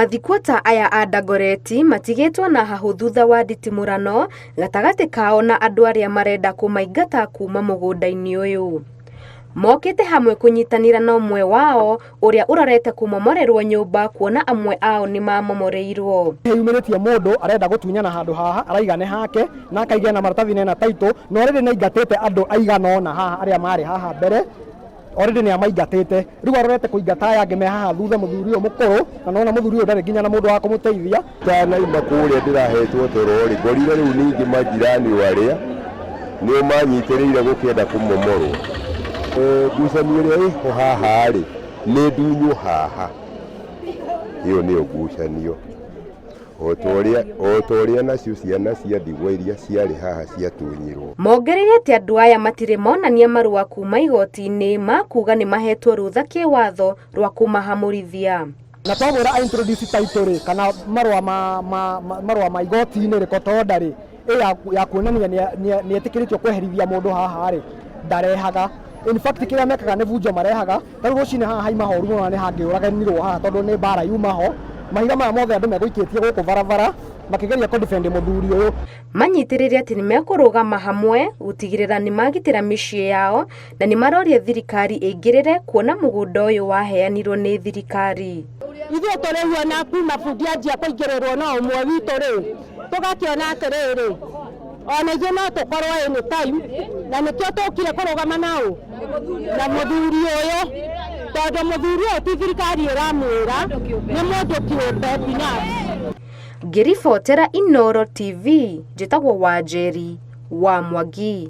Mathikuota aya a Dagoretti matigĩtwo na hahũ thutha wa nditimũrano gatagatĩ kao na andũ arĩa marenda kũmaingata kuma mũgũnda-inĩ ũyũ. Mokĩte hamwe kũnyitanĩra na ũmwe wao ũrĩa ũrorete kũmomorerwo nyũmba kuona amwe ao nĩ mamomoreirwo. Yumĩrĩtie mũndũ arenda gũtunyana handũ haha araiga nĩ hake na akaiga na maratathi na ena title na already nĩ aingatĩte andũ aigana ũna haha arĩa marĩ haha mbere already nĩ amaingatĩte. Rĩu arorete kũingata aya angĩ me haha thutha mũthuri ũyũ mũkũrũ na nona mũthuri ũyũ ndarĩ nginya na mũndũ wa kũmũteithia. Ndanauma kũrĩa ndĩrahetwo toro-rĩ, ngorire rĩu ningĩ majirani o arĩa nĩo manyitĩrĩire gũkĩenda kũmomorwo. Ngucanio ĩrĩa ĩho haha-rĩ, nĩ ndunywo haha, ĩyo nĩyo ngucanio. O ta ũrĩa nacio ciana cia ndigwa iria ciarĩ haha ciatunyirwo. Mongereire atĩ andũ aya matirĩ monania marũa kuma igoti-inĩ ma kuga nĩ mahetwo rũtha kĩwatho rwa kũmahamũrithia. Na twamwĩra a introduce title rĩ kana marũa ma, ma, ma, marũa ma igoti-inĩ rĩ court order rĩ ĩ ya, ya kuonania nĩ etĩkĩrĩtio kweherithia mũndũ haha rĩ ndarehaga. In fact kĩrĩa mekaga nĩ bunjo marehaga. Ta rĩu rũcinĩ haha haima horu mũno na nĩ hangĩũraganirwo haha tondũ nĩ mbara yuma ho. Mahiga maya mothe andũ megũikĩtie gũkũ barabara makĩgeria kũ defend mũthuri ũyũ. Manyitĩrĩire atĩ nĩmekũrũgama hamwe gũtigĩrĩra nĩmagitĩra mĩciĩ yao na nĩmaroria thirikari ĩingĩrĩre kuona mũgũnda ũyũ waheanirwo nĩ thirikari. Ithuĩ tũrĩhuo na kuma bundi anjia kũingĩrĩrwo no ũmwe witũ rĩ, tũgakĩona atĩrĩrĩ, ona ithuĩ no tũkorwo any time, na nĩkĩo tũkire kũrũgama na ũ na mũthuri ũyũ, tondũ mũthuri ũyũ ti thirikari ĩramwĩra, nĩ mũndũ kĩũmbe binafsi. Ngĩribotera Inooro TV, njĩtagwo Wanjeri wa Mwangi.